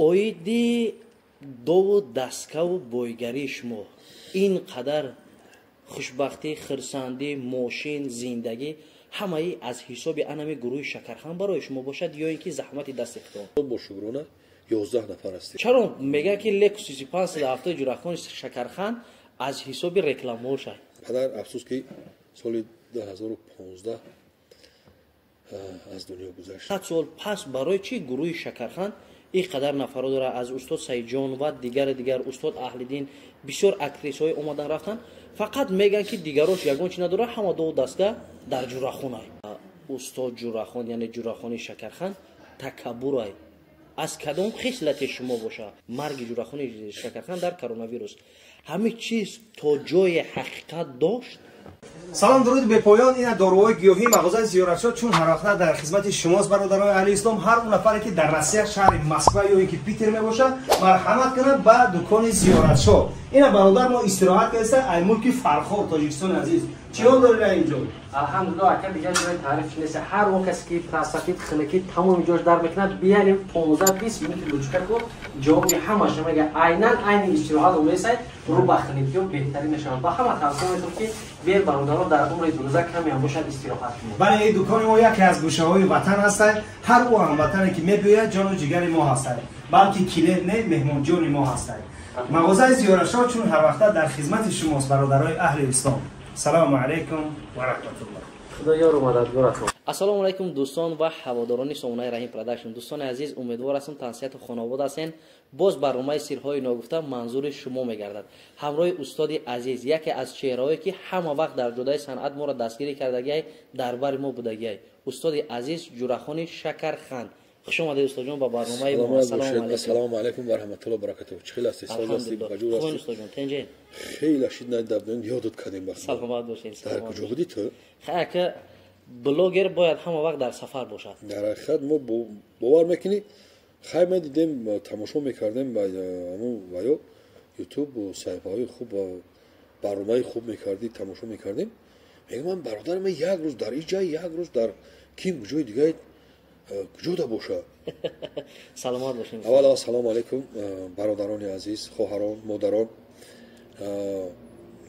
Оиди дову дасткаву бойгарии шумо ин қадар хушбахтӣ, хирсандӣ, мошин, зиндагӣ ҳамаи аз ҳисоби анами гурӯҳи Шакархан барои шумо бошад ё ин ки заҳмати дасти худон? Бо шукрона 11 нафар ҳастем. Чаро мегӯяд, ки Лексуси 570 Ҷурахони Шакархан аз ҳисоби рекламаошад? Падар, афсӯс, ки соли 2015 аз дунё гузашт. 100 сол пас барои чӣ гурӯҳи Шакархан ин қадар нафаро дорад? Аз устод Саидҷон ва дигари дигар, устод Аҳлиддин, бисёр актрисҳое омадан рафтанд, фақат мегӯянд, ки дигарош ягон чи надорад, ҳама дову дастга дар Ҷурахон. Устод Ҷурахон, яъне Ҷурахони Шакархан, такаббурай аз кадом хислати шумо бошад? Марги Ҷурахони Шакархан дар коронавирус ҳамин чиз то ҷое ҳақиқат дошт? Салом, дуруди бепоён. Ина доруҳои гиёҳии мағозаи Зиёратшо чун ҳарвақта дар хизмати шумост, бародарони аҳли ислом. Ҳар он нафаре, ки дар Россия, шаҳри Москва ё ин ки Питер мебошад, марҳамат кунад ба дукони Зиёратшо. Ина бародар мо истироҳат кардеста ай мулки Фархор, Тоҷикистони азиз. Чӣ ҳол доред инҷо? Алҳамдулилло, ака, дигар ҷои таъриф нест. Ҳар он касе ки простатит, хунукӣ, тамоми ҷош дар мекунад, биярем, 15-20 минути лучка ку, ҷавоби ҳамаша мега. Айнан айни истироҳат омесай, рӯ ба хунукиё беҳтарин мешавад. Ба ҳама тавсия метавон, ки бер, бародаро, дар умри дурӯза каме ҳам бошад, истироҳат кунед. Бале, ин дукони мо яке аз гӯшаҳои ватан ҳастад. Ҳар ӯ ҳамватане, ки мебиёяд, ҷону ҷигари мо ҳастад, балки клиент не, меҳмонҷони мо ҳастад. Мағозаи Зиёратшо чун ҳарвақта дар хизмати шумост, бародарои аҳли ислом. Салому алайкум ва раҳматуллоҳ. Худо ёру мададгоратон. Ассалому алайкум, дӯстон ва ҳаводорони сомонаи Раҳим Продакшн. Дӯстони азиз, умедвор ҳастам, тансиҳату хонобод ҳастен. Боз барномаи «Сирҳои ногуфта» манзури шумо мегардад ҳамроҳи устоди азиз, яке аз чеҳраҳое, ки ҳама вақт дар ҷодаи санъат моро дастгирӣ кардагиай, дар бари мо будагиай, устоди азиз Ҷурахони Шакархан. Хуш омадед, устодҷон, ба барномаи мо. Ассалому алайкум ва раҳматуллоҳи ва баракатуҳ. Чӣ хел ҳастед? Соз ҳастед? Ба ҷур ҳастед? Устодҷон, тенҷе? Хеле шид надабдем, ёдат кардем ба. Саломат бошед. Дар куҷо будӣ ту? Ака, блогер бояд ҳама вақт дар сафар бошад. Дар ҳақиқат, мо бовар мекунӣ, хай медидем, тамошо мекардем ба ҳамун ваё Ютуб, саҳифаҳои хуб, барномаи хуб мекардӣ, тамошо мекардем. Мегӯям, ман бародари ман як рӯз дар ин ҷай, як рӯз дар ким ҷои дигаи куҷода бошад? Саломат бошед. Аввал аввал салому алайкум, бародарони азиз, хоҳарон, модарон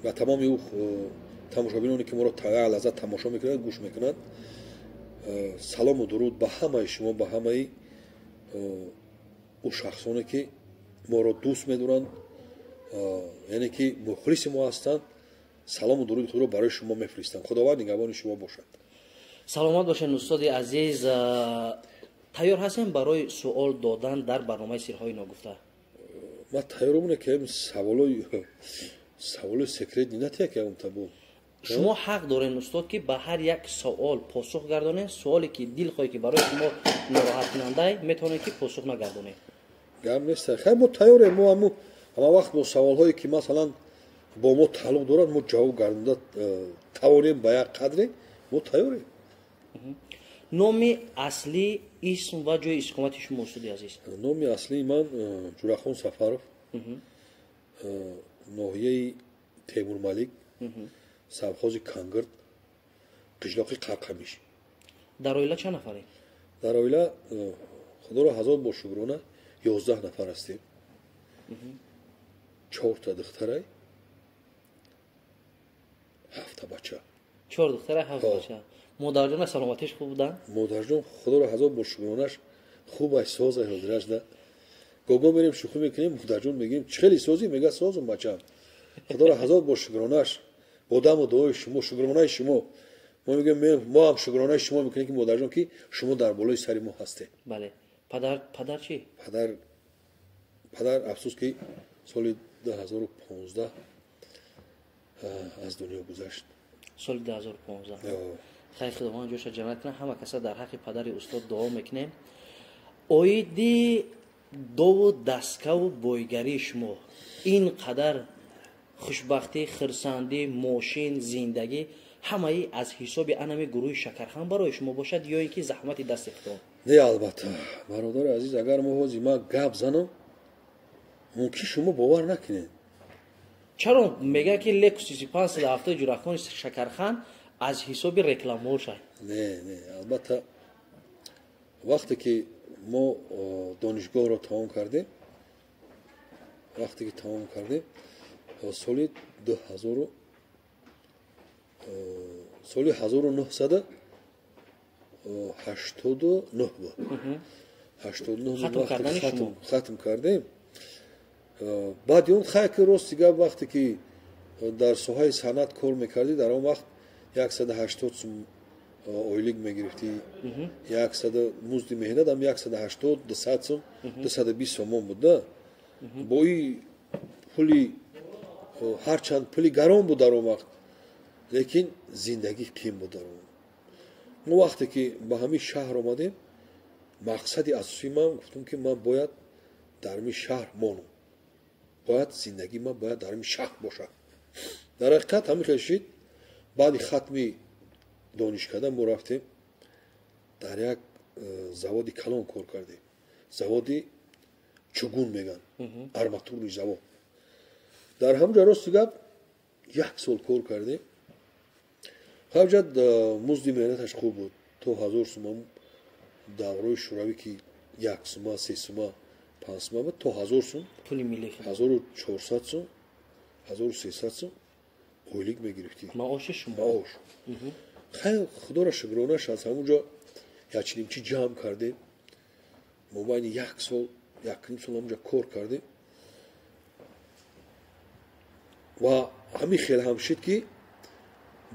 ва тамоми ӯ тамошобиноне, ки моро як лаҳза тамошо мекунанд, гӯш мекунанд. Салому дуруд ба ҳамаи шумо, ба ҳамаи ӯ шахсоне, ки моро дӯст медоранд, яъне ки мухлиси мо ҳастанд. Салому дуруди худро барои шумо мефиристам. Худованд нигаҳбони шумо бошад. Саломат бошед, устоди азиз. Тайёр ҳастем барои суол додан дар барномаи «Сирҳои ногуфта»? Ман тайёрам, ки саволои секрет натия, ки табу. Шумо ҳақ доред, устод, ки ба ҳар як суол посух гардонед. Суоле, ки дилхоҳе, ки барои шумо нороҳаткунандай, метавонед, ки посух нагардонед. Гап нест, хай, мо тайёрем. Мо ҳаму ҳама вақт бо саволҳое, ки масалан бо мо тааллуқ дорад, мо ҷавоб гардонда тавонем ба як қадре, мо тайёрем. Номи аслӣ, исм ва ҷои истиқомати шумо, устоди азиз? Номи аслии ман Ҷурахон Сафаров, ноҳияи Темурмалик, совхози Кангирд, қишлоқи Қарқамиш. Дар оила чанд нафаред? Дар оила, худоро ҳазор бор шукрона, 11 нафар ҳастем. Чорта духтарай, ҳафта бача. Чор духтара, ҳафт бача. Модарҷона саломатиш хуб буданд? Модарҷон, худоро ҳазор бор шукронаш, хуб ай, созай. Ҳозираш да гого мерем, шӯхӣ мекунем, модарҷон мегӯем, чӣ хеле созӣ? Мега, созум, бачам. Худоро ҳазор бор шукронаш, бо даму дуои шумо, шукронаи шумо. Мо мегӯем, мо ҳам шукронаи шумо мекунем, ки модарҷон, ки шумо дар болои сари мо ҳастед. Бале, падар, падар чӣ? Падар, афсӯс, ки соли 2015 аз дунё гузашт. Соли 2015. Хайр, Худованд ҷоша ҷаннат кунад. Ҳама каса дар ҳаққи падари устод дуо мекунем. Оиди дову дасткаву бойгарии шумо ин қадар хушбахтӣ, хирсандӣ, мошин, зиндагӣ ҳамаи аз ҳисоби анами гурӯҳи Шакархан барои шумо бошад ё ин ки заҳмати дасти худон? Не, албатта, бародари азиз, агар мо ҳозир ман гап занам, мумкин шумо бовар накунед. Чаро мегӯяд, ки Лексуси 570 Ҷурахони Шакархан аз ҳисоби рекламаошад? Не, не, албатта, вақте ки Мо донишгоҳро тамом кардем, вақте ки тамом кардем, соли 2000, соли 1989 буд, 89 хатм кардем. Баъди он хай ки, рости гап, вақте ки дар соҳаи санъат кор мекардӣ, дар он вақт 180 сум ойлик мегирифтӣ, яксада музди меҳнат ам 180, 200 сум, 220 сомон буд да. Бо и пули, ҳарчанд пули гарон буд дар он вақт, лекин зиндагӣ қиин буд дар он. Мо вақте ки ба ҳамин шаҳр омадем, мақсади асосии ман, гуфтам, ки ман бояд дар ҳамин шаҳр монам, бояд зиндагии ман бояд дар ҳамин шаҳр бошад. Дар ҳақиқат ҳамин хел шид. Баъди хатми донишкада мо рафтем, дар як заводи калон кор кардем, заводи чугун меган, арматурный завод. Дар ҳамҷа, рости гап, як сол кор кардем. Ҳамҷа музди меҳнаташ хуб буд, то 1000 сума. Даврои шӯравӣ ки як сума, се сума, панҷ сума буд, то 1000 сум, 1400 сум, 1300 сум ойлик мегирифтӣ. Маоши шумо? Маош. Хай, худоро шукронаш, аз ҳамун ҷо якчинимчи ҷамъ кардем. Мобайни як сол, якним сол ҳамунҷа кор кардем ва ҳамин хел ҳам шид, ки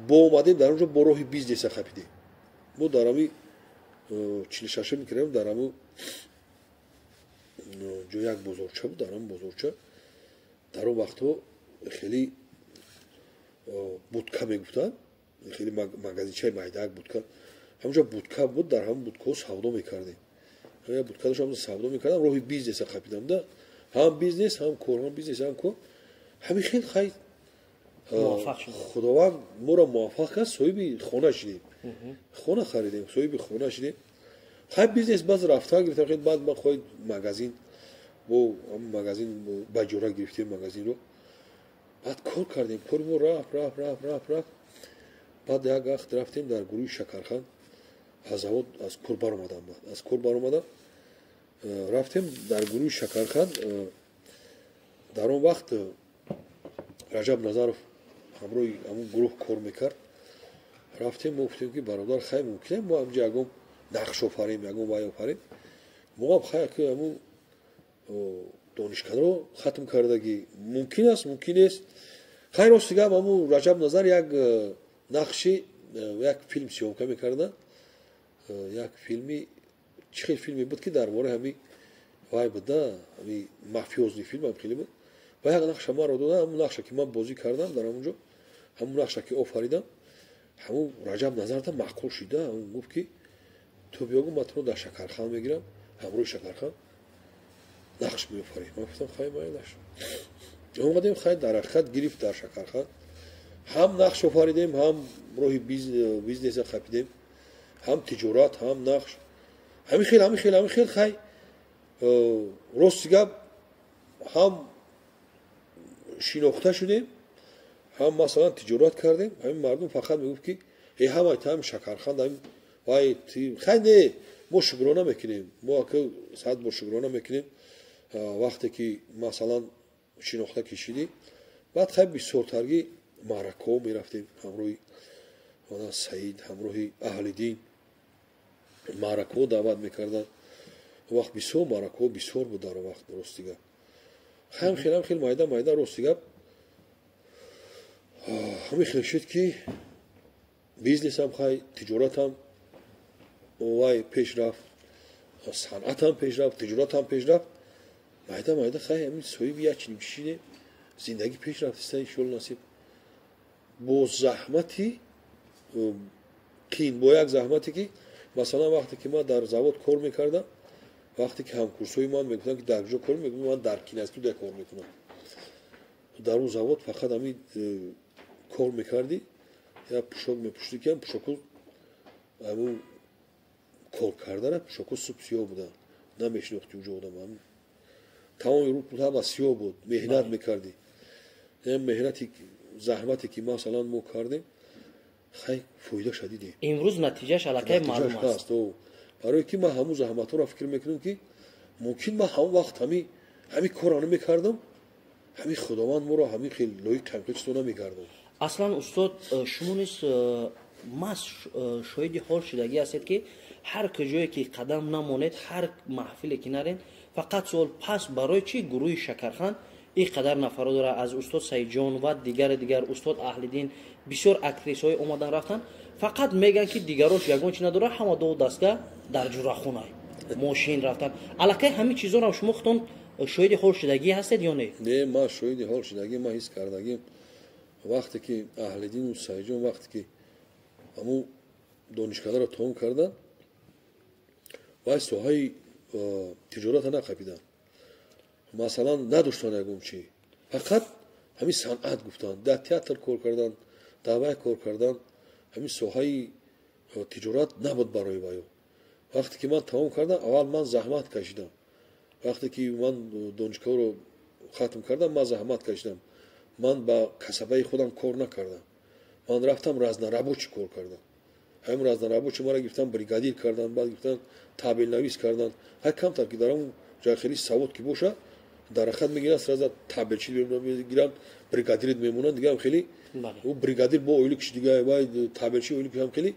бо омадем, дар он ҷо бо роҳи бизнеса хапидем. Мо дар ҳами 46 микрорайон, дар ҳамун ҷо як бозорча буд. Дар ҳамун бозорча дар он вақтҳо хеле будка мегуфтанд, хеле магазинчаи майдаак, будка. Ҳамунҷо будка буд, дар ҳамун будкаҳо савдо мекардем. Будка доштам, савдо мекардам, роҳи бизнеса қапидам да, ҳам бизнес, ҳам кор, ҳам бизнес, ҳам кор. Ҳамин хел, хай, худованд моро муваффақ кард, соҳиби хона шидем, хона харидем, соҳиби хона шидем. Хай, бизнес баъз рафта гирифтам. Баъд ман хоҳи магазин, бо магазин ба иҷора гирифтем магазинро. Баъд кор кардем, кори мо рафт, рафт, рафт, рафт, рафт. Баъд як вақт рафтем дар гурӯҳи Шакархан. Аз завод, аз кор баромадам, баъд аз кор баромадам, рафтем дар гурӯҳи Шакархан. Дар он вақт Раҷаб Назаров ҳамроҳи ҳамун гурӯҳ кор мекард. Рафтем, мо гуфтем, ки бародар, хай, мумкин мо ҳамҷа ягон нақш офарем, ягон вай офарем. Мо ҳам, хай, ки ҳамун донишкадаро хатм кардагӣ, мумкин аст, мумкин нест. Хай, рости гап, ҳамун Раҷаб Назар як нақши, як филм съёмка мекарданд, як филми, чӣ хел филме буд, ки дар бораи ҳами вай буда, ҳами мафиозный филм ҳам хеле буд. Ва як нақша маро дода. Ҳамун нақша ки ман бозӣ кардам дар ҳамун ҷо, ҳамун нақша ки офаридам, ҳамун Раҷаб Назарда маъқул шида. Ҳамун гуфт, ки ту биёгу, ман туро дар Шакархан мегирам, ҳамроҳи Шакархан нақш меофарем. Ман гуфтам, хай, майлаш. Омадем, хай, дар ҳақиқат гирифт, дар Шакархан ҳам нақш офаридем, ҳам роҳи бизнеса қапидем, ҳам тиҷорат, ҳам нақш. Ҳамин хел, ҳамин хел, ҳамин хел. Хай, рости гап, ҳам шинохта шудем, ҳам, масалан, тиҷорат кардем. Ҳамин мардум фақат мегуфт, ки э, ҳамаи там Шакархан, вай. Хай, не, мо шукрона мекунем, мо ака сад бор шукрона мекунем. Вақте ки, масалан, шинохта кишидӣ, баъд, хай, бисёртарги маъракаҳо мерафтем, ҳамроҳи Саид, ҳамроҳи Аҳлиддин маъракаҳо даъват мекарданд. Вақт бисёр маъракаҳо бисёр буд дар он вақт, рости гап. Хай, хелам хел майда майда, рости гап, ҳамин хел шуд, ки бизнесам, хай, тиҷоратам вай пеш рафт, санъатам пеш рафт, тиҷоратам пеш рафт. Майда майда, хай, ҳамин соҳиби як чиним шидем, зиндагӣ пеш рафт, иншолло, насиб. Бо заҳмати қиин, бо як заҳмате, ки, масалан, вақте ки ман дар завод кор мекардам, вақте ки ҳамкурсҳои ман мегуфтанд, ки дар куҷо кор мекунам, ман дар киностудия кор мекунам. Дар он завод фақат ҳамин кор мекардӣ, як пӯшок мепӯшидӣ, ки пӯшоку ҳамун кор кардана, пӯшоку суб сиёҳ буданд, намешинохтӣ уҷо одам, тамоми рӯ ҳама сиёҳ буд. Меҳнат мекардӣ. Меҳнати, заҳмате ки, масалан, мо кардем, хай, фоидаша дидем. Имрӯз натиҷааш аллакай маълум аст. Барое ки ман ҳамун заҳматҳоро фикр мекунам, ки мумкин ман ҳамон вақт ҳамин корро намекардам, ҳамин Худованд моро ҳамин хел лоиқ ҳамин чизо намекардам. Аслан, устод, шумо низ маҳз шоҳиди ҳол шудагӣ ҳастед, ки ҳар куҷое ки қадам намонед, ҳар маҳфиле ки нарен, фақат суол: пас барои чӣ гурӯҳи Шакархан ин қадар нафаро дорад, аз устод Саидҷон ва дигари дигар, устод Аҳлиддин, бисёр актрисҳое омадан рафтан, фақат мегӯянд, ки дигарош ягон чи надорад, ҳама ду дастга дар ҷурахонай мошин рафтан. Аллакай ҳамин чизоро шумо худтон шоҳиди ҳол шудагӣ ҳастед ё не? Не, ман шоҳиди ҳол шудагӣ, ман ҳис кардагим. Вақте ки Аҳлиддину Саидҷон, вақте ки ҳамун донишкадаро тамом карданд, вай соҳаи тиҷората нақапиданд. Масалан, надоштанд ягон чи, фақат ҳамин санъат гуфтанд, дар театр кор карданд, дар вай кор карданд. Ҳамин соҳаи тиҷорат набуд барои ваё. Вақте ки ман тамом кардам, аввал ман заҳмат кашидам. Вақте ки ман донишгоҳро хатм кардам, ман заҳмат кашидам. Ман ба касабаи худам кор накардам, ман рафтам разнорабочий кор кардам. Ҳамин разнорабочий мара гирифтан, бригадир кардан, баъд гирифтан, табелнавис кардан. Ҳай, камтар ки дар ҳамун ҷой хеле савод ки боша, дарахат мегиранд, сразу табелчи мегиранд, бригадирит мемонанд. Дигаам хеле ӯ бригадир бо ойликш дига, вай табелчи ойликш ҳам хеле.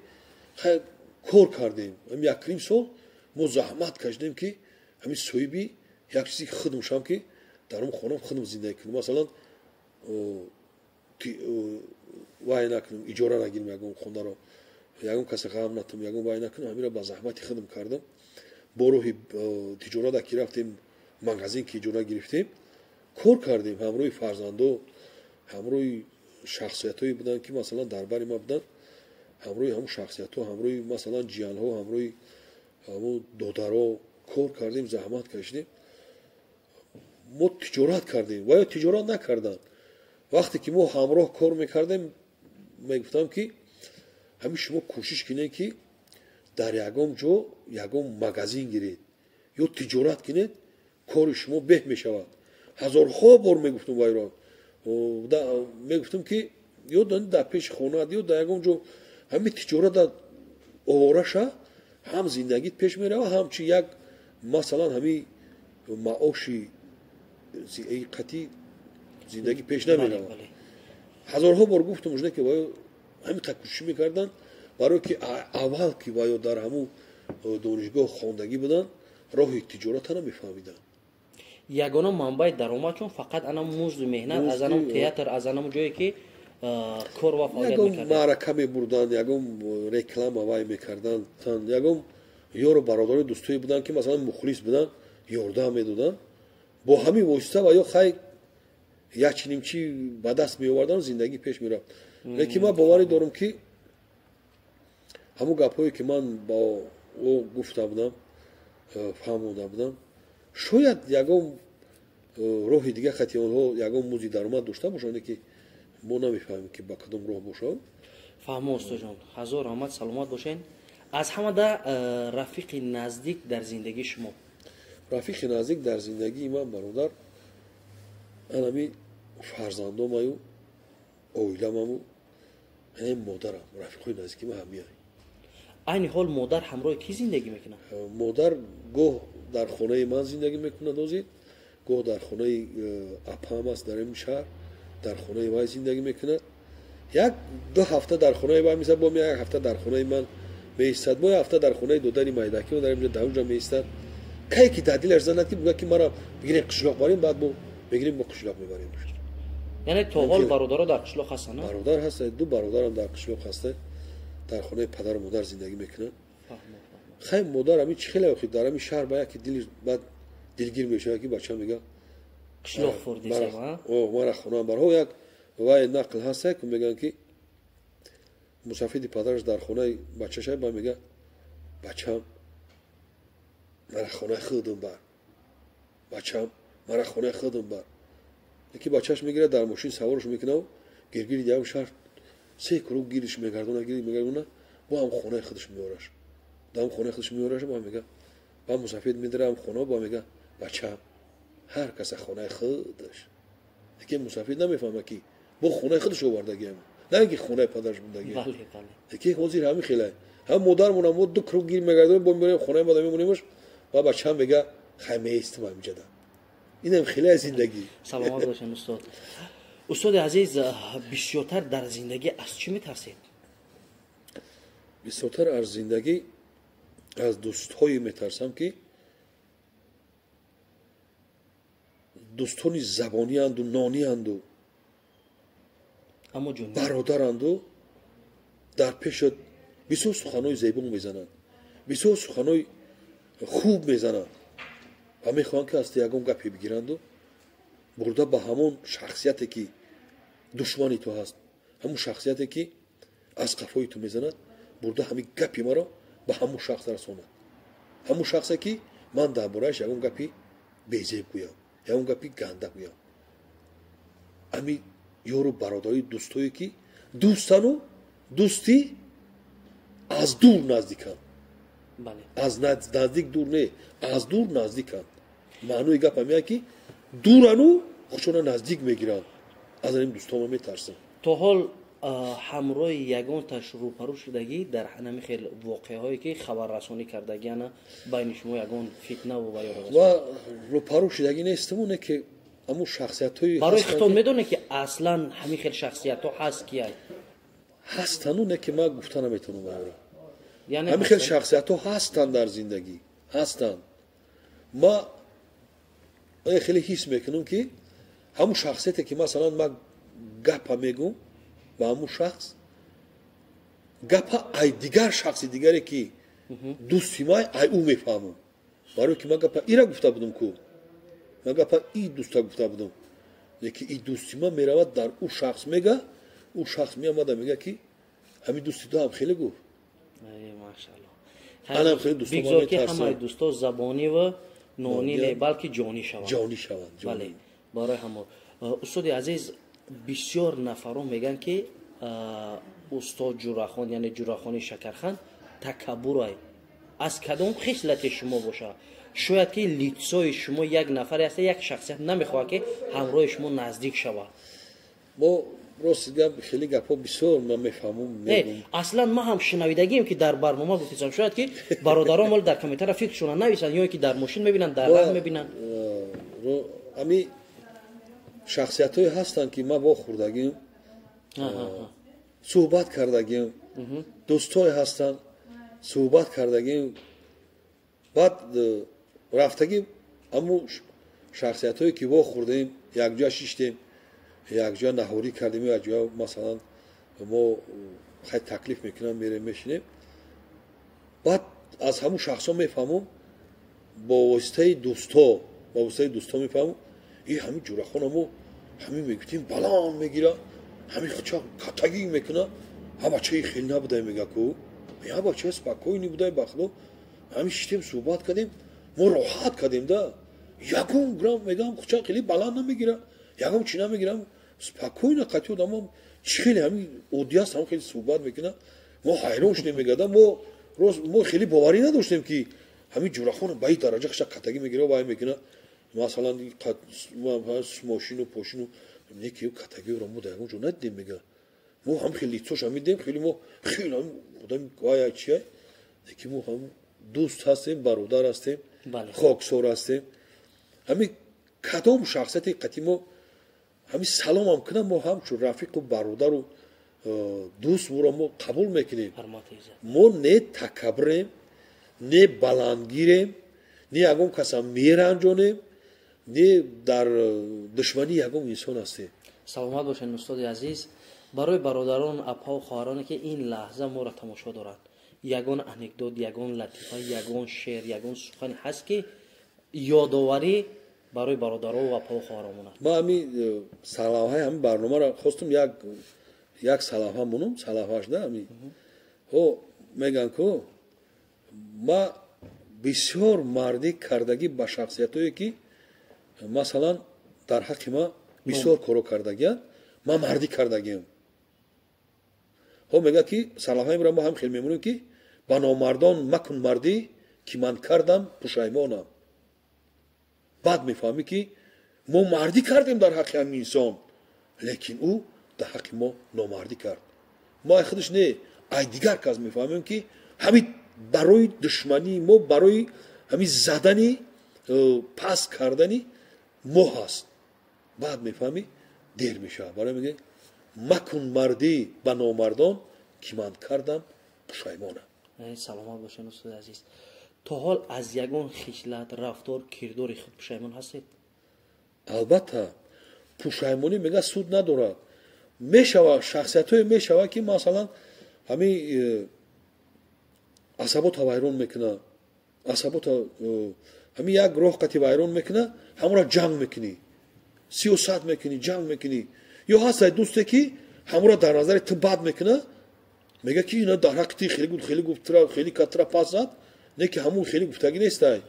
Хай, кор кардем. Ҳамин 1,5 сол мо заҳмат кашидем, ки ҳамин соҳиби як чизи худм шавам, ки дар он хонам худм зиндагӣ кунам, масалан, вай накунам, иҷора нагирам ягон хонаро, ягон касе ғам натам, ягон вай накунам. Ҳаминро ба заҳмати худм кардам. Бо роҳи тиҷората ки рафтем, магазин ки иҷора гирифтем, кор кардем. Ҳамроҳи фарзандо, ҳамроҳи шахсиятҳое буданд, ки масалан дар бари ма буданд, ҳамроҳи ҳамун шахсиятҳо, ҳамроҳи масалан ҷиянҳо, ҳамроҳи ҳамун додаро кор кардем, заҳмат кашидем. Мо тиҷорат кардем ва ё тиҷорат накарданд. Вақте ки мо ҳамроҳ кор мекардем, мегуфтам, ки ҳамин шумо кӯшиш кунед, ки дар ягон ҷо ягон магазин гиред ё тиҷорат кунед, кори шумо беҳ мешавад. Ҳазорҳо бор мегуфтум вайро, мегуфтум, ки ё дар пеши хонаат, ё дар ягон ҷо ҳамин тиҷората овора ша, ҳам зиндагит пеш мерава, ҳам чи як масалан ҳамин маоши қатӣ зиндагӣ пеш намеравад. Ҳазорҳо бор гуфтум, ужне ки ваё ҳамин қад кӯшиш мекарданд, барое ки аввал ки ваё дар ҳамун донишгоҳ хондагӣ буданд, роҳи тиҷората намефаҳмиданд. Ягона манбаи даромадшон фақат ана музду меҳнат аз анам театр, аз анам ҷое ки кор ва фаъолият. Ягон маърака мебурданд, ягон реклама вай мекарданд, ягон ёру бародарои дӯстое буданд, ки масалан мухлис буданд, ёрдам медоданд. Бо ҳамин восита ва ё хай як чиним чи ба даст меовардан, зиндагӣ пеш мерафт. Лекин ман боварӣ дорам, ки ҳамун гапҳое ки ман ба ӯ гуфта будам, фаҳмонда будам, шояд ягон роҳи дига хати онҳо ягон музди даромад дошта бошанд, ки мо намефаҳмем, ки ба кадом роҳ бошад. Фаҳмо, устоҷон, ҳазор раҳмат, саломат бошед. Аз ҳамада рафиқи наздик дар зиндагии шумо? Рафиқи наздик дар зиндагии ман, бародар, анами фарзандомаю, оиламаму модарам. Рафиқҳои наздики ман ҳамияй. Айни ҳол модар ҳамроҳи кӣ зиндагӣ мекунад? Модар гоҳ дар хонаи ман зиндагӣ мекунад ҳозир, гоҳ дар хонаи апам аст дар ин шаҳр, дар хонаи вай зиндагӣ мекунад. Як ду ҳафта дар хонаи вай меистад, бо як ҳафта дар хонаи ман меистад, бо як ҳафта дар хонаи додари майдаки дар инҷа, дар онҷа меистад. Кае ки дар дилаш занад, ки бигӯяд, ки мара бигирем, қишлоқ барем, баъд мо мегирем, бо қишлоқ мебарем. Яъне то ҳол бародаро дар қишлоқ ҳастанд? Бародар ҳаст, ду бародарам дар қишлоқ ҳастанд, дар хонаи падару модар зиндагӣ мекунанд. Хай, модар ҳамин чӣ хеле охи дар ҳамин шаҳр ба яке дили баъд дилгир мешавад, ки бача мега қишлоқ фурдисава. Мара хонаам барҳо. Як вай нақл ҳаста, ки мегӯянд, ки мусафиди падараш дар хонаи бачаша ба мега: «Бачам, мара хонаи худам бар, бачам, мара хонаи худам бар». Яки бачаш мегирад, дар мошин саворш мекунав, гиргири ям шаҳр се круг гириш мегардона, гири мегардона, бо ҳам хонаи худаш меораш, дар хонаи худаш меораш. Ба мега, ба мусафид медира ҳам хона, ба мега: «Бачам, ҳар каса хонаи худаш». Яке мусафид намефаҳма, ки бо хонаи худаш овардагиам, на ки хонаи падараш будаги. Яке ҳозир ҳамин хеле Ҳам модармона мо ду круг гир мегардонем, бо мебарем хонаи мада мемонемаш ва бачаам мега хай меистам ҳаминҷада. Инам хеле аз зиндагӣ. Саломат бошед устод. Устоди азиз, бисёртар дар зиндагӣ аз чӣ метарсед? Бисёртар аз зиндагӣ аз дӯстҳое метарсам, ки дӯстони забонианду нонианду бародаранду дар пешат бисёр суханҳои зебо мезананд, бисёр суханҳои хуб мезананд ва мехоҳанд, ки аз ту ягон гапе бигиранду бурда ба ҳамон шахсияте, ки душмани ту ҳаст, ҳамон шахсияте, ки аз қафои ту мезанад, бурда ҳамин гапи маро ба ҳамон шахс расонад. Ҳамон шахсе, ки ман дар борааш ягон гапи безеб гӯям, ягон гапи ганда гӯям. Ҳамин ёру бародари дӯстое, ки дӯстану дӯстӣ аз дур наздиканд. Аз наздик дур не, аз дур наздиканд. Маънои гап ҳамия, ки дурану худшона наздик мегиранд. Аз ин дӯстома метарсам. То ҳол ҳамроҳи ягонташ рӯпарӯ шудагӣ дар ҳанами хел воқеаҳое, ки хабаррасонӣ кардагиана, байни шумо ягон фитнаву ва ва рӯпарӯ шудагӣ нестаму, не ки ҳамун шахсиятҳои барои хитоб медонед, ки аслан ҳамин хел шахсиятҳо ҳаст кияй? Ҳастану, не ки ман гуфта наметавонам барои ҳамин хел шахсиятҳо ҳастанд дар зиндагӣ, ҳастанд. Ма хеле ҳис мекунам, ки ҳамун шахсияте, ки масалан ман гапа мегӯм ба ҳамун шахс, гапа ай дигар шахси дигаре, ки дӯсти май, ай ӯ мефаҳмам, барое ки ман гапа ира гуфта будам ку, ман гапа и дӯста гуфта будам, лекин и дӯсти ман меравад дар ӯ шахс мега, ӯ шахс меомада мега, ки ҳамин дӯсти ту ҳам хеле гуфт. Анам хеле бигзор, ки ҳамаи дӯсто забонӣ ва нонӣ не, балки ҷонӣ шаванд. Ҷонӣ шаванд. Бале, барои ҳамо. Устоди азиз, бисёр нафарон мегӯянд, ки устод Ҷурахон, яъне Ҷурахони Шакархан, такаббурай. Аз кадом хислати шумо бошад? Шояд ки лицои шумо як нафаре аста, як шахсият намехоҳад, ки ҳамроҳи шумо наздик шавад. Мо рости гап, хеле гапҳо бисёр ман мефаҳмам. Аслан ман ҳам шунавидагием, ки дар барнома гуфтисам. Шояд ки бародарон вале дар комментария фикршона нависанд, ё ки дар мошин мебинанд, дар раҳ мебинанд. Ами шахсиятҳое ҳастанд, ки ман вохӯрдагим, суҳбат кардагим, дӯстое ҳастанд, суҳбат кардагим, баъд рафтагӣ ҳамун шахсиятҳое, ки вохӯрдем, якҷоя шиштем, якҷоя наҳорӣ кардем, якҷоя масалан мо хай таклиф мекунам, мерем, мешинем, баъд аз ҳамун шахсҳо мефаҳмам бо воситаи дӯстҳо, бо воситаи дӯстҳо мефаҳмам, и ҳамин Ҷурахон амо ҳамин мегуфтем баланд мегира, ҳамин хуча катагӣ мекуна, ҳа бачаи хеле набудай, мега ку я бачаи спокойный будай, ба худо. Ҳамин шиштем, суҳбат кардем, мо роҳат кардем да, ягон грам мегам хуча хеле баланд намегира, ягон чи намегирам, спокойно қатъи одамо чи хеле ҳамин оддӣ аст, ҳам хеле суҳбат мекуна. Мо ҳайрон шудем, мегада мо рост мо хеле боварӣ надоштем, ки ҳамин Ҷурахон ба ин дараҷа хуча катагӣ мегира, вай мекуна, масалан мошину пошину неки катагиро мо дар ягон ҷо надидем, мега мо ҳам хеле лицоша медидем, хеле мо хеле одами вай чия, лекин мо ҳам дӯст ҳастем, бародар ҳастем, хоксор ҳастем. Ҳамин кадом шахсияти қатъи мо ҳамин саломам кунам, мо ҳамчун рафиқу бародару дӯст ӯро мо қабул мекунем. Мо не такаббурем, не баландгирем, не ягон касам меранҷонем, не дар душмании ягон инсон ҳастем. Саломат бошед, устоди азиз. Барои бародарон, апаву хоҳароне, ки ин лаҳза моро тамошо доранд, ягон анекдот, ягон латифа, ягон шеър, ягон сухане ҳаст, ки ёдоварӣ барои бародаро ва апаву хоҳаромон аст? Ман ҳамин сарлавҳаи ҳамин барномаро хостум як сарлавҳа монум, сарлавҳаш да ҳамин ҳо мегӯянд ку ма бисёр мардӣ кардагӣ ба шахсиятҳое, ки масалан дар ҳаққи ма бисёр коро кардагианд, ман мардӣ кардагиам. Ҳо мегӯяд, ки сарлавҳаимро мо ҳам хел мемонем, ки ба номардон макун мардӣ, ки ман кардам, пушаймонам. Баъд мефаҳмӣ, ки мо мардӣ кардем дар ҳаққи ҳамин инсон, лекин ӯ дар ҳаққи мо номардӣ кард. Мо ай худаш не, ай дигар кас мефаҳмем, ки Ҳамин барои душмании мо, барои ҳамин задани, пас кардани мо ҳаст. Баъд мефаҳмӣ, дер мешавад. Барои мегӯяд, макун мардӣ ба номардон, ки ман кардам пушаймонам. Саломат бошед, устоди азиз. То ҳол аз ягон хислат, рафтор, кирдори худ пушаймон ҳастед? Албатта, пушаймонӣ, мега, суд надорад. Мешава, шахсиятҳое мешава, ки масалан ҳамин асабота вайрон мекуна, асабота ҳамин як роҳ қати вайрон мекуна, ҳамонро ҷанг мекунӣ, сиёсат мекунӣ, ҷанг мекунӣ. Ё ҳастай дӯсте, ки ҳамонро дар назари ту бад мекуна, мега, ки ина дар ҳаққи ти хеле гуфт, хеле гуфт, тра хеле катра пас зад, не ки ҳамун хеле гуфтагӣ нестай.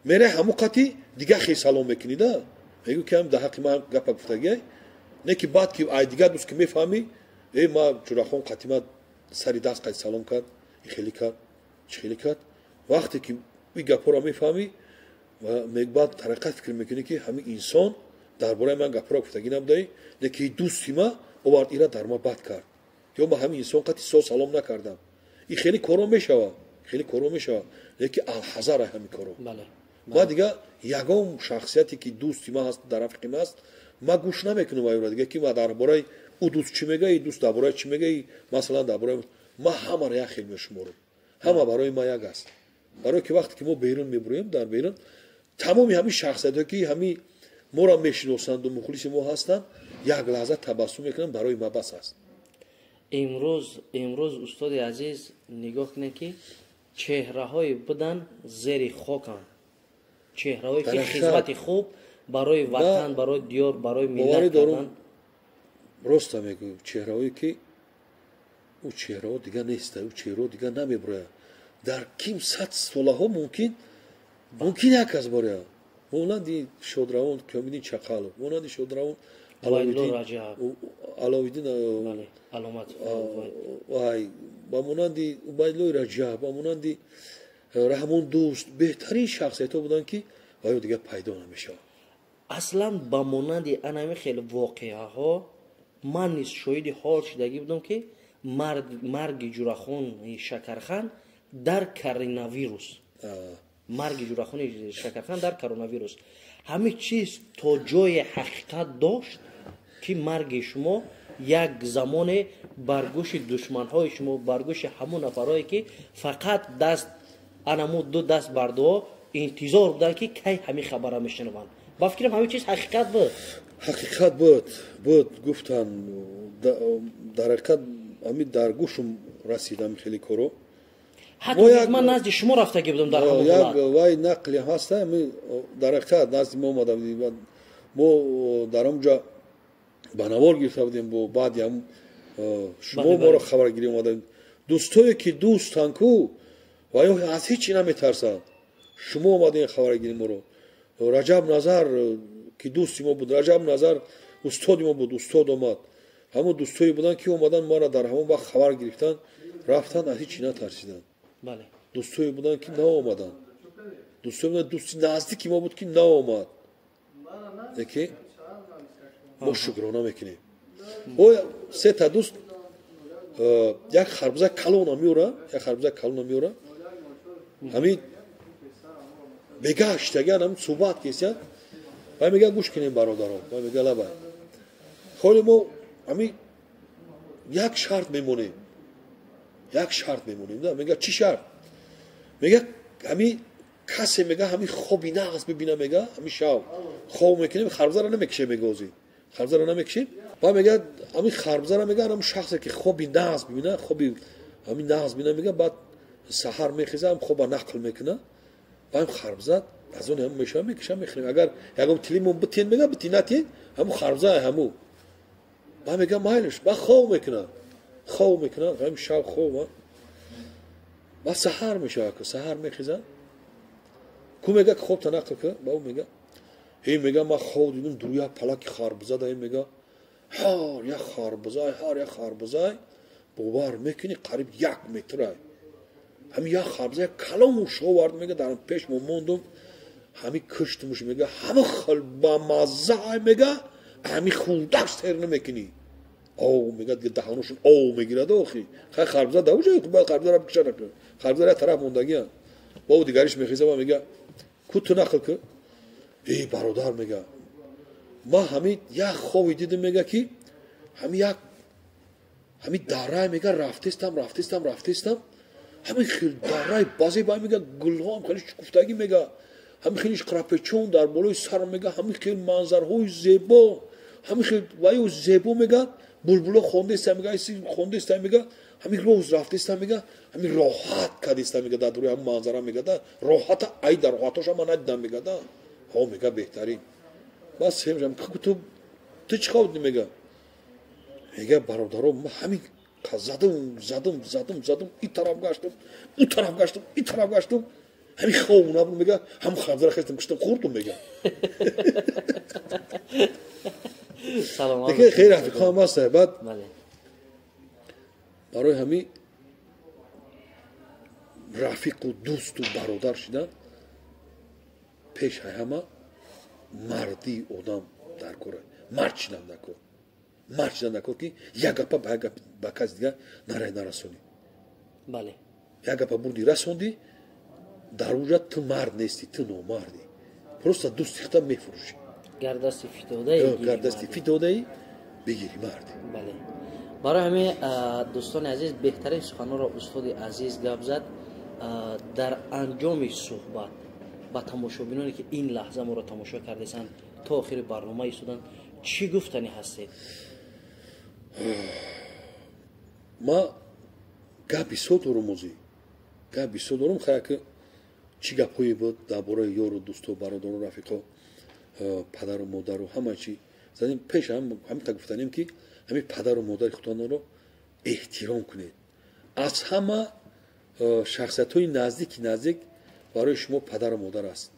Мерай, ҳамун қати дигар хел салом мекунӣ да, мегӯ, ки ҳам дар ҳаққи ман гапа гуфтагиай, не ки баъд ки ай дигар дӯст ки мефаҳмӣ, э, ма Ҷурахон қати ма сари даст қати салом кард, и хеле кард, чӣ хеле кард. Вақте ки и гапҳоро мефаҳмӣ, баъд тариқат фикр мекунӣ, ки ҳамин инсон дар бораи ман гапҳоро гуфтагӣ набудаи, не ки дӯсти ма овард, ира дар ма бад кард, ё ма ҳамин инсон қати со салом накардам. И хеле коро мешава, хеле коро мешава, леки алҳазар ҳамин коро. Ма дига ягон шахсияте, ки дӯсти ма ҳаст, дар рафиқи ма ҳаст, ма гӯш намекунам аюра дига, ки ма дар бораи ӯ дӯст чӣ мега, и дӯст дар бораи чӣ мега. Масалан, дар бораи ма ҳамаро як хел мешуморам, ҳама барои ма як аст. Барое ки вақте ки мо берун мебуроем, дар берун тамоми ҳамин шахсиятҳое, ки ҳамин моро мешиносанду мухлиси мо ҳастанд, як лаҳза табассум мекунанд, барои ма бас аст. Имрӯз, устоди азиз, нигоҳ кунед, ки чеҳраҳое будан, зери хоканд, чеҳраҳое, ки хизмати хуб барои ватан, барои диёр, барои миллат дорум. Роста мегӯ, чеҳраҳое, ки ӯ чеҳраҳо дигар неста, ӯ чеҳраҳо дигар намебурояд. Дар ким сад солаҳо мумкин як кас борояд, монанди шодравон Комиддин Чақалов, монанди шодравон Аловиддин, ба монанди Убайдуллои Раҷаб, ба монанди Раҳмон Дӯст. Беҳтарин шахсиятҳо буданд, ки оё дигар пайдо намешавад. Аслан ба монанди анами хеле воқеаҳо ман низ шоҳиди ҳол шудагӣ будам, ки марги Ҷурахони Шакархан дар коронавирус, марги Ҷурахони Шакархан дар коронавирус, ҳамин чиз то ҷое ҳақиқат дошт, ки марги шумо як замоне бар гӯши душманҳои шумо, бар гӯши ҳамон нафарҳое, ки фақат даст анаму ду даст бар дуо интизор буданд, ки кай ҳамин хабарро мешунаванд. Ба фикрам, ҳамин чиз ҳақиқат буд. Ҳақиқат буд, гуфтан, дар ҳақиқат ҳамин дар гӯшум расид ҳамин хеле коро. Ҳатто ман назди шумо рафтагӣ будам дар ҳамон. Як вай нақли ҳаста, дар ҳақиқат назди мо омада будем, мо дар он ҷа ба навор гирифта будем. Бо баъди ҳам шумо моро хабаргирӣ омада. Дӯстое, ки дӯстанд ку, ва ё аз ҳеҷ чи наметарсанд. Шумо омадем хабаргирӣ моро. Раҷаб Назар, ки дӯсти мо буд, Раҷаб Назар устоди мо буд, устод омад. Ҳамон дӯстое буданд, ки омадан, маро дар ҳамон вақт хабар гирифтанд, рафтанд, аз ҳеҷ чи натарсиданд. Дӯстое буданд, ки наомаданд, дӯстое буданд, дӯсти наздики мо буд, ки наомад, лекин мо шукрона мекунем. О, сета дӯст як харбуза калона меоранд, як харбуза калона меоранд, ҳамин бегаштагиан, ҳамин суҳбат кесиянд. Вай мега: «Гӯш кунем, бародарон». Вай мега: «Лабай, ҳоли мо ҳамин як шарт мемонем, як шарт мемонем да». Мега: «Чӣ шарт?» Мега: «Ҳамин касе, мега, ҳамин хоби нағз бибина, мега, ҳамин шав хоб мекунем, харбузаро намекишем, мега, озӣ харбузаро намекишем». Ба мега, ҳамин харбузаро, мега, ҳамин шахсе, ки хоби нағз бибина, хоби ҳамин нағз бибина, мега, баъд саҳар мехеза, ҳам хоба нақл мекуна, ба ҳам харбуза аз он ҳам мешава, мекишам, мехӯрем. Агар ягон тилимон битен, мега, бити, натен, ҳамун харбуза ҳаму. Ба мега: «Майлиш». Ба хоб мекуна, хоб мекуна, ҳамин шаб хоб. Ба саҳар мешава, саҳар мехеза ку, мега, ки хобта нақл ка. Ба ӯ мега: «Эй, мега, ман хоб дидум, дур як палаки харбуза да, мега, ҳар як харбузай, ҳар як харбузай, бовар мекунӣ, қариб 1 метрай, ҳамин як харбуза як калону шовард, мега, дар пеш мо мондум, ҳамин киштмуш, мега, ҳама хел бамаззаай, мега, ҳамин хурдаш сер намекунӣ». О, мега, даҳаношон ов мегирад. Охи хай, харбуза да уҷа бояд харбузаро бикушад. Харбуза як тараф мондагиян. Бо дигариш мехеза ва мега ку ту нақл ку. Эй бародар мега ман ҳамин як хоби дидим мега ки ҳамин як ҳамин дарай мега рафтестам рафтестам рафтестам ҳамин хел дарай баъзе ба мега гулҳоам хеле шукуфтагӣ мега ҳамин хеле қарапечон дар болои сар мега ҳамин хел манзарҳои зебо ҳамин хел ваю зебо мега булбуло хондеста мега хондеста мега ҳамин роз рафтеста мега ҳамин роҳат кардеста мега дар дуруи ҳамин манзара мега да роҳата ай дар роҳатоша ман надидам мега да ҳо мега беҳтарин. Бас семжам ту чӣ хоб дидӣ мега мега бародаро ман ҳамин задум задум задум задум и тараф гаштум у тараф гаштум и тараф гаштум ҳамин хоб набуд мега ҳам хабзара хестам куштам хӯрдум мега. Лекин хеле рафиқҳоам ҳаст. Баъд барои ҳамин рафиқу дӯсту бародар шидан пеш ҳама мардии одам дар кор мард шидан дар кор мард шидан дар кор ки як гапа ба як гап ба каси дигар нарай нарасонӣ. Бале. Як гапа бурди расондӣ дар уҷа ту мард нестӣ, ту номардӣ. Просто дӯсти худта мефурӯшӣ. Гардасти фитодаи гардасти фитодаи бигирӣ мардӣ. Бале. Барои ҳамин дӯстони азиз беҳтарин суханҳоро устоди азиз гап зад. Дар анҷоми суҳбат ба тамошобиноне ки ин лаҳза моро тамошо кардесанд то охири барнома истоданд чӣ гуфтанӣ ҳастед? Ма гап бисёр дорум озӣ. Гап бисёр дорум хая ки чӣ гапҳое буд дар бораи ёру дӯсту бародару рафиқо падару модару ҳама чӣ задем. Пеш ҳамин гуфтанем ки ҳамин падару модари худтонро эҳтиром кунед. Аз ҳама шахсиятҳои наздики наздик барои шумо падару модар аст.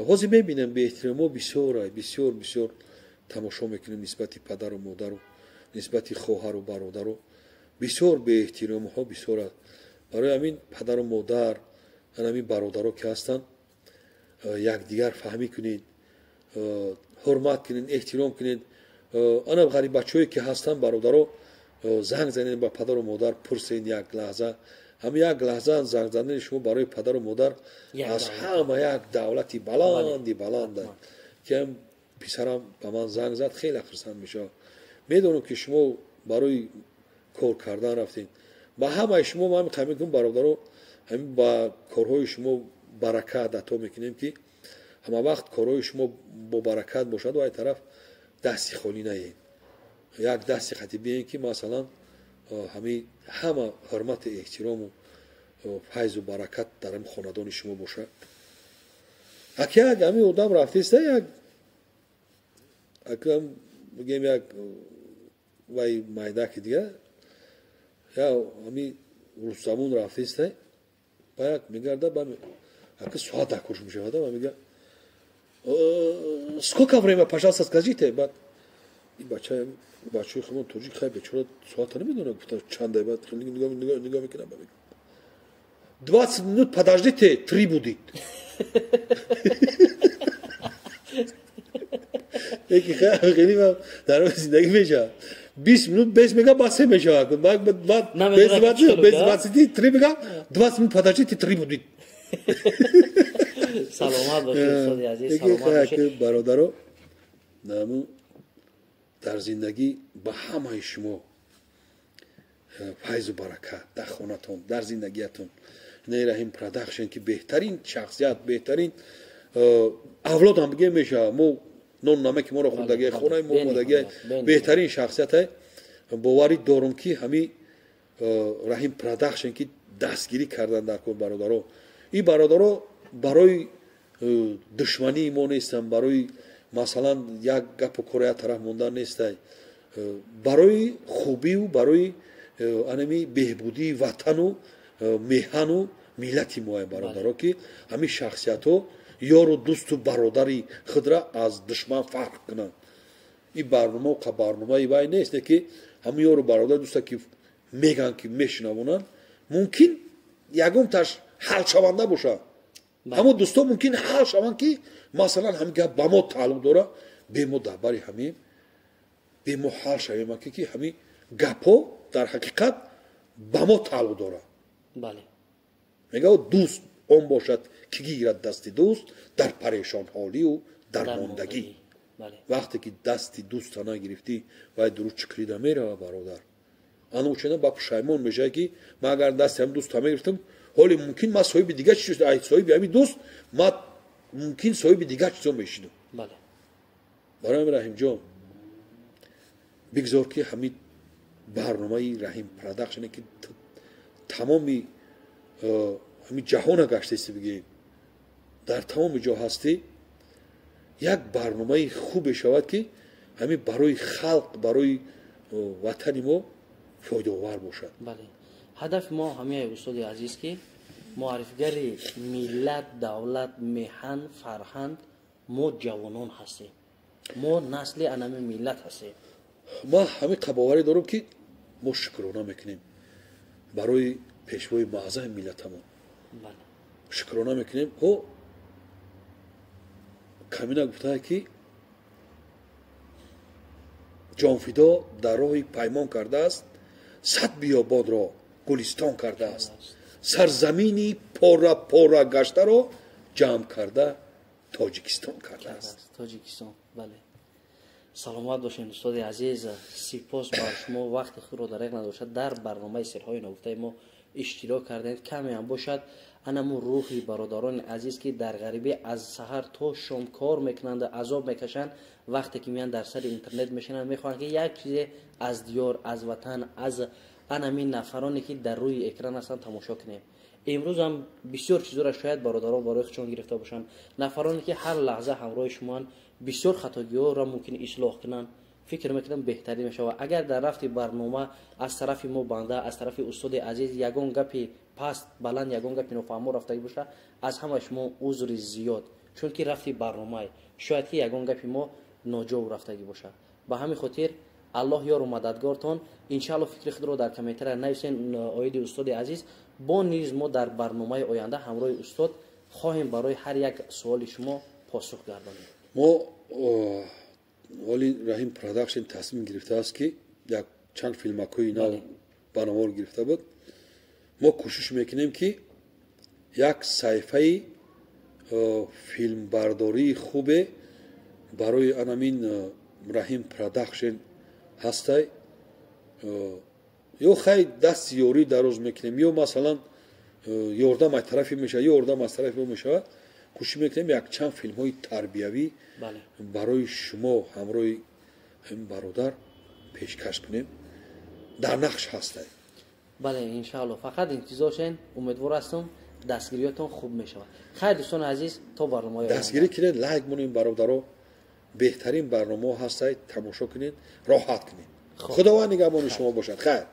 Ҳозир мебинем беэҳтиромҳо бисёр бисёр бисёр тамошо мекунем нисбати падару модару нисбати хоҳару бародару бисёр беэҳтиромҳо бисёр аст. Барои ҳамин падару модар ҳамин бародаро ки ҳастанд якдигар фаҳмӣ кунед, ҳурмат кунед, эҳтиром кунед. Ана ғариббачаҳое ки ҳастанд бародаро занг занед ба падару модар, пурсед як лаҳза. Ҳам як лаҳза занг задани шумо барои падару модар аз ҳама як давлати баланди баланда ки ҳам писарам ба ман занг зад хеле хурсанд мешавад. Медонам ки шумо барои кор кардан рафтед. Ба ҳамаи шумо ман мехоҳам мекунам бародаро ҳамин ба корҳои шумо баракат ато мекунем ки ҳама вақт корҳои шумо бо баракат бошад ва ай тараф дасти холӣ наед. Як дасти хати биен ки масалан ҳамин ҳама ҳурмату эҳтирому файзу баракат дар ҳамин хонадони шумо бошад. Аки як ҳамин одам рафтеста як акам бигем як вай майдаки дигар я ҳамин русзабон рафтеста ба як мегарда ба аки соат дакош мешавада ва мега сколько время, пожалуйста, скажите. Баъд ин бача бачаи худмон тоҷик хай бечора соата намедонад, гуфта чанда. Баъд нигоҳ мекунам, 20 минут подождите, 3 будет. Яки хеле дар зиндагӣ мешавад. 20 минут 5 мега баъд 3 мешавад. Баъд без 23 мега 20 минут подождите, 3 будет. Саломат бошед устоди азиз, саломат бошед. Бародаро, наму дар зиндагӣ ба ҳамаи шумо файзу баракат дар хонатон, дар зиндагиятон. Раҳим Продакшн ки беҳтарин шахсият, беҳтарин авлод ҳам бигем мешавад. Мо нон намаки моро хӯрдагия, хонаи мо омодагия, беҳтарин шахсияте. Боварӣ дорум ки ҳамин Раҳим Продакшн ки дастгирӣ кардан дар кор бародаро. Ин бародаро барои душмании мо нестанд, барои масалан як гапу кора як тараф мондан нестай, барои хубию барои анами беҳбудии ватану меҳану миллати моя бародаро ки ҳамин шахсиятҳо ёру дӯсту бародари худра аз душман фарқ кунанд. Ин барнома барномаи вай нест, ки ҳамин ёру бародар дӯста ки мегӯянд ки мешунавонанд, мумкин ягонташ ҳалшаванда бошад. Ҳамон дӯсто мумкин ҳал шаванд ки масалан ҳамин гап ба мо тааллуқ дорад, бе мо дар бари ҳамин бе мо ҳал шавем ки ҳамин гапҳо дар ҳақиқат ба мо тааллуқ дорад. Бале. Мегӯяд дӯст он бошад ки гирад дасти дӯст дар парешонҳолию дармондагӣ. Вақте ки дасти дӯста нагирифтӣ, вай дуруст чикрида мерава, бародар. Анучена ба пушаймон мешавад, ки ман агар дасти ҳамин дӯста мегирифтам, ҳоле мумкин ман соҳиби дигар чиз, соҳиби ҳамин дӯст ман мумкин соҳиби дигар чизо мешидам. Барои ҳамин, Раҳимҷон, бигзор, ки ҳамин барномаи Раҳим Продакшне, ки тамоми ҳамин ҷаҳона гаштаисти, бигӯем, дар тамоми ҷо ҳастӣ, як барномаи хубе шавад, ки ҳамин барои халқ, барои ватани мо фоидаовар бошад. Бале, ҳадафи мо ҳамин, устоди азиз, ки муаррифигари миллат, давлат, меҳан, фарҳанг мо ҷавонон ҳастем, мо насли анами миллат ҳастем. Ман ҳамин қабоварӣ дорам, ки мо шукрона мекунем барои пешвои муаззами миллатамон, шукрона мекунем. Ҳо, камина гуфтае, ки ҷонфидо дар роҳи паймон кардааст, 100 биёбонро гулистон кардааст, сарзамини пора пора гаштаро ҷамъ карда Тоҷикистон кардааст. Тоҷикистон, бале. Саломат бошед, устоди азиз. Сипос бар шумо, вақти худро дареғ надошта дар барномаи Сирҳои ногуфтаи мо иштирок кардед. Камеам бошад, анамун рӯҳи бародарони азиз, ки дар ғарибӣ аз саҳар то шом кор мекунанд, азоб мекашанд, вақте ки меянд, дар сари интернет мешинанд, мехоҳанд, ки як чизе аз диёр, аз ватан, аз анамин нафароне, ки дар рӯи экран ҳастанд, тамошо кунем. Имрӯзам бисёр чизоро шояд бародарон барои худшон гирифта бошанд. Нафароне, ки ҳар лаҳза ҳамроҳи шумоанд, бисёр хатогиҳоро мумкин ислоҳ кунанд. Фикр мекунам, беҳтарин мешавад, агар дар рафти барнома аз тарафи мо банда, аз тарафи устоди азиз ягон гапи паст, баланд, ягон гапи нофаҳмо рафтагӣ боша, аз ҳама шумо узри зиёд, чунки рафти барномае, шояд ки ягон гапи мо ноҷов рафтагӣ бошад. Ба ҳамин хотир Аллоҳ ёру мададгортон. Иншаалло, фикри худро дар комментария нависен оиди устоди азиз. Бо низ мо дар барномаи оянда ҳамроҳи устод хоҳем барои ҳар як суоли шумо посух гардонем. Мо ҳоли Раҳим Продакшн тасмим гирифтааст, ки як чанд филмакҳои нав ба навор гирифта буд. Мо кӯшиш мекунем, ки як саҳифаи филмбардории хубе барои анамин Раҳим Продакшн ҳастай. Ё хай, дасти ёрӣ дароз мекунем, ё масалан ёрдам аз тарафи мешавад, ё ёрдам аз тарафи мо мешавад. Кӯшиш мекунем, якчанд филмҳои тарбиявӣ барои шумо ҳамроҳи ҳамин бародар пешкаш кунем. Дар нақш ҳастай. Бале, иншаалло, фақат интизор шен. Умедвор ҳастам, дастгириётон хуб мешавад. Хайр, дӯстони азиз, то барномаи Дастгирӣ кунед, лайк монем, бародаро. Беҳтарин барномаҳо ҳастай, тамошо кунед, роҳат кунед. Худованд нигаҳбони шумо бошад. Хайр.